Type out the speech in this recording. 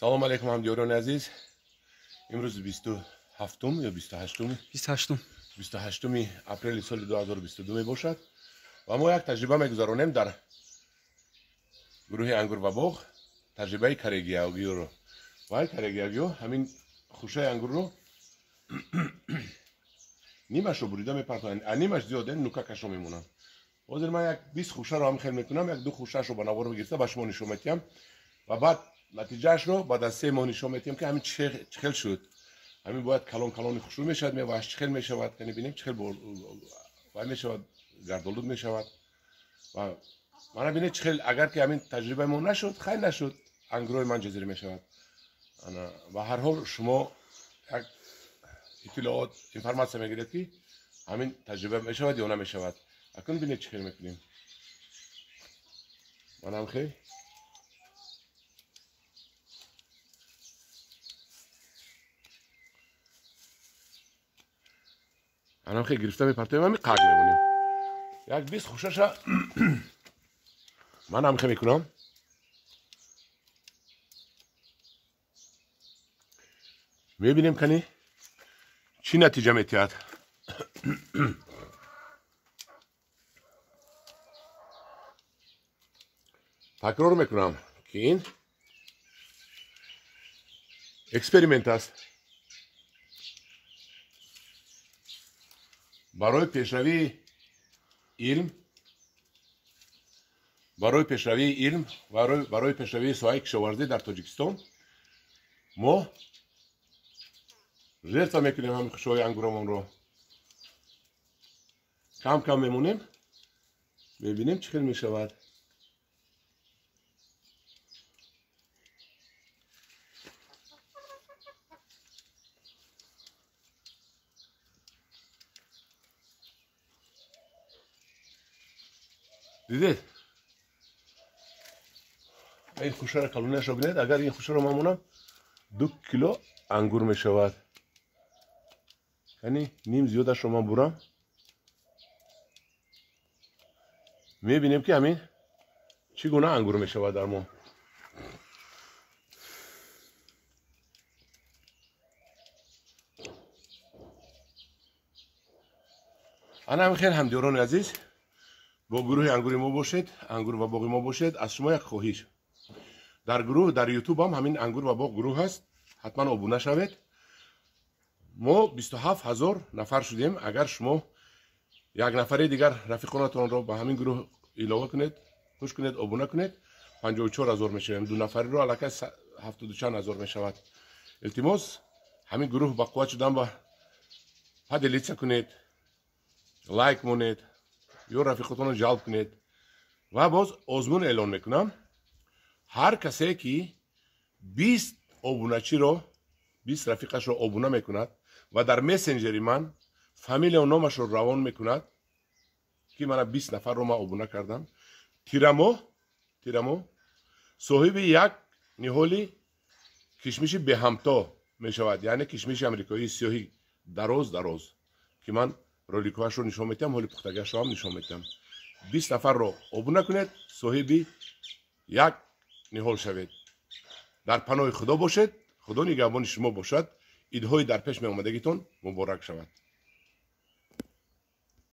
Салом алейкум, ҳамдиёрони азиз. Имрӯз 27 ё 28? 28. 28 апрели соли 2022 мебошад ва мо як таҷриба мегузаронем дар гурӯҳи ангур ва боғ, таҷрибаи карегиягиёро. Вай карегиягиё ҳамин хушаи ангурро нимашро бурида мепартоянд, нимаш зиёд, нукакашро мемонанд. Ҳозир ман як 20 хушаро ҳам хел мекунам, як ду хушаашро ба навор гирифта ба шумо нишон медиҳам ва баъд натиҷаашро баъд аз 3 моҳ нишон медиҳем, ки ҳамин чӣ хел шуд. Ҳамин бояд калон калони хушрӯ мешавад, мевааш чӣ хел мешавад, яъне бинем чӣ хел вай мешавад, гардолуд мешавад. Ва мана бинед чӣ хел, агар ки ҳамин таҷрибаи мо нашуд, хайр нашуд, ангурҳои ман ҷазир мешавад. Ба ҳар ҳол шумо як иттилоот, информатсия мегиред, ки ҳамин таҷриба мешавад ё намешавад. Акнун бинед чӣ хел мекунем. Манам хел анам хел гирифта мепартоем, ҳамин қак мемонем. Як 20 хушаша манам хел мекунам. Мебинем кани чӣ натиҷа метиҳад. Такрор мекунам, ки ин эксперимент аст барои пешравии илм, барои пешравии илм, барои пешравии соҳаи кишоварзӣ дар Тоҷикистон. Мо жертва мекунем ҳамин хушҳои ангурамонро, кам кам мемонем, мебинем чӣ хел мешавад. Дидед? Ин хушаро калонияшро бинед, агар ин хушаро ман монам, 2 кило ангур мешавад. Яъне ним зиёдашро ман бурам. Мебинем, ки ҳамин чӣ гуна ангур мешавад дар мо. Ана ҳамин хел, ҳамдиёрони азиз, бо гурӯҳи ангури мо бошед, ангур ва боғи мо бошед. Аз шумо як хоҳиш: дар гурӯҳ, дар ютуб ҳам ҳамин ангур ва боғ гурӯҳ ҳаст, ҳатман обуна шавед. Мо 27 ҳазор нафар шудем. Агар шумо як нафари дигар рафиқонатонро ба ҳамин гурӯҳ илова кунед, хуш кунед, обуна кунед, 54 ҳазор мешавем. Ду нафариро аллакай 70 чанд ҳазор мешавад. Илтимос, ҳамин гурӯҳ ба қувват шудан ба поделиться кунед, лайк монед ё рафиқотонро ҷалб кунед. Ва боз озмун эълон мекунам: ҳар касе ки 20 обуначиро, 20 рафиқашро обуна мекунад ва дар мессенҷери ман фамилияу номашро равон мекунад, ки мана 20 нафарро ман обуна кардам, тирамо соҳиби як ниҳоли кишмиши беҳамто мешавад, яъне кишмиши амрикоии сиёҳи дароз дароз, ки ман роликҳояшро нишон медиҳам, ҳоли пухтагиашро ҳам нишон медиҳам. 20 нафарро обуна кунед, соҳиби як ниҳол шавед. Дар паноҳи Худо бошед, Худо нигаҳбони шумо бошад. Идҳои дар пеш меомадагитон муборак шавад.